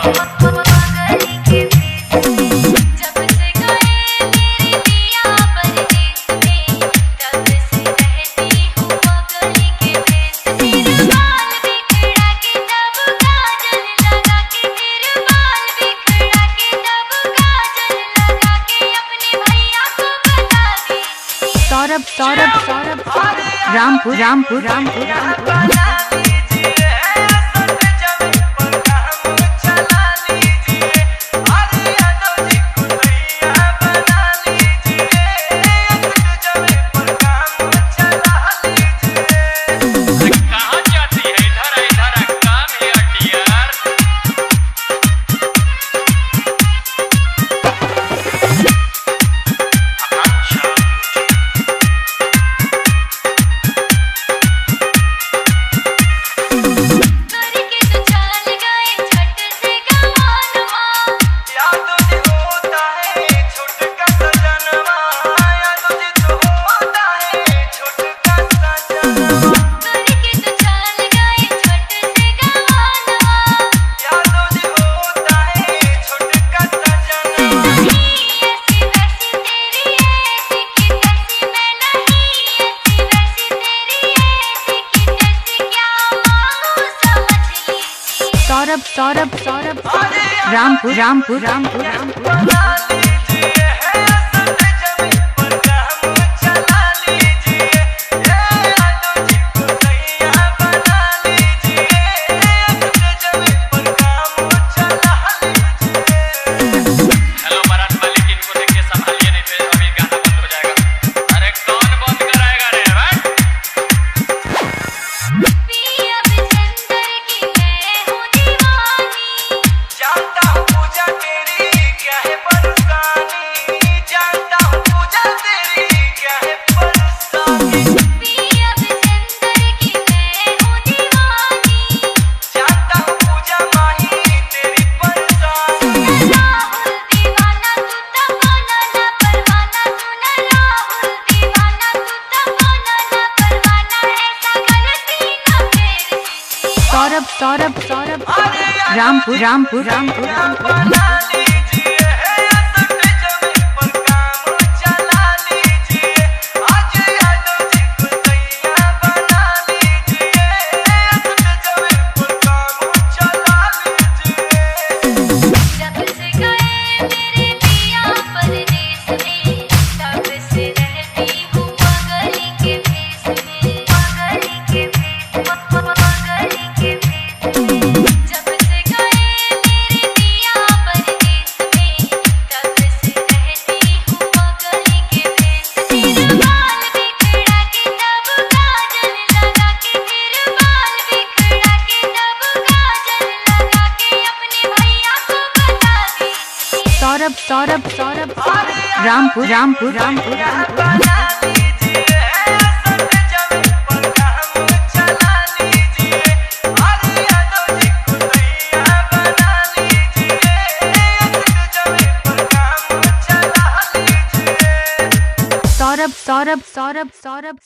पगली के भेष में। जब से गए मेरे पिया परदेस में, तब से रहती हूँ पगली के भेष में। बाल बिखरा के तब काजल लगा के, तेरे बाल बिखरा के तब काजल लगा के, अपने भैया को बता दीजिए। सौरभ सौरभ सौरभ रामपुर रामपुर रामपुर रामपुर। बना लीजिए, सट जमे पर काम चला लीजिए। अरे यादव जी को सैया बना लीजिए, सट जमे पर काम चला लीजिए। अरे कहाँ जाती है? इधर आ, इधर आ, काम है डियर। आकांक्षा करके तो चल गए झट से गवानवा, यादव जी होता है छोटका सजनवा, यादव जी तो होता है छोटका सजनवा। करके तो चल गए झट से गवानवा। यादव जी होता है छोटका सजनवा। नहीं ऐसी वैसी तेरी ऐसी की तैसी, मैं नहीं ऐसी वैसी तेरी ऐसी की तैसी, क्या मांगू समझ लीजिए। सौरभ सौरभ सौरभ रामपुर रामपुर रामपुर रामपुर। बना लीजिए, सट जमे पर काम चला लीजिए। यादव जी को सैया बना लीजिए, सट जमे पर काम चला लीजिए। हेलो बारात मालिक, इनको देखिए संभालिए, नहीं तो अभी गाना बंद हो जाएगा। अरे कौन बंद कराएगा रे भाई? पिया बिचंदर की मैं हूँ दीवानी, जानता हूँ पूजा तेरी क्या है परेशानी, जानता हूँ पूजा तेरी क्या है परेशानी। पिया बिचंदर की मैं हूँ दीवानी। जानता हूँ पूजा माही तेरी परेशानी। राहुल दीवाना तू तो बना ना परवाना, सुन राहुल दीवाना तू तो बना ना परवाना, ऐसा गलती ना फिर कीजिए। सौरभ सौरभ सौरभ रामपुर रामपुर रामपुर रामपुर। बना लीजिए, सट जमे पर काम चला लीजिए। आज यादव जी को सैया बना लीजिए, सट जमे पर काम चला लीजिए। जब से गए मेरे पिया परदेस में, तब से रहती हूँ पगली के भेष में, पगली के भेष, पगली के भेष में। जब से गए मेरे पिया परदेस में, तब से रहती हूँ पगली के भेष में। बाल बिखरा के तब काजल लगा के, तेरे बाल बिखरा के तब काजल लगा के, अपने भैया को बता दीजिए। सौरभ सौरभ सौरभ रामपुर रामपुर रामपुर रामपुर। बना लीजिए, सट जमे पर काम चला लीजिए। अरे यादव जी को सैया बना लीजिए, सट जमे पर काम चला लीजिए। सौरभ सौरभ सौरभ सौरभ।